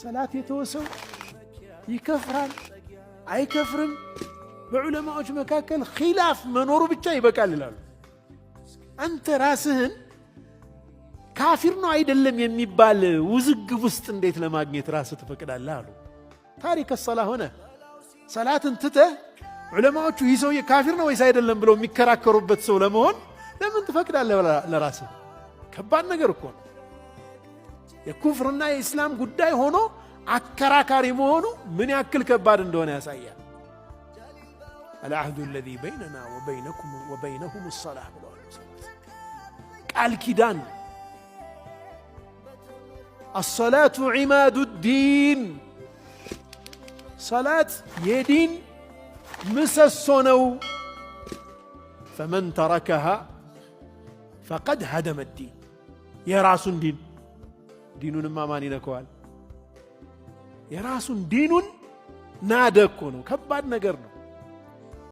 ሰላት የተወ ሰው ይከፍራል አይከፍርም? በዑለማዎች መካከል ኺላፍ መኖሩ ብቻ ይበቃል ይላሉ። አንተ ራስህን ካፊር ነው አይደለም የሚባል ውዝግብ ውስጥ እንዴት ለማግኘት ራስህ ትፈቅዳለህ አሉ። تارك الصلاة ሆነ ሰላትን ትተህ ዑለማዎቹ ይህ ሰውዬ ካፊር ነው ወይስ አይደለም ብለው የሚከራከሩበት ሰው ለመሆን ለምን ትፈቅዳለህ ለራስህ? ከባድ ነገር እኮ ነው። የኩፍርና የኢስላም ጉዳይ ሆኖ አከራካሪ መሆኑ ምን ያክል ከባድ እንደሆነ ያሳያል። العهد الذي بيننا وبينهم الصلاة ብለዋል። ቃል ኪዳን الصلاة عماد الدين፣ ሰላት የዲን ምሰሶ ነው። فمن تركها فقد هدم الدين። የራሱን ዲን፣ ዲኑንማ ማን ይነከዋል? የራሱን ዲኑን ናደ እኮ ነው። ከባድ ነገር ነው።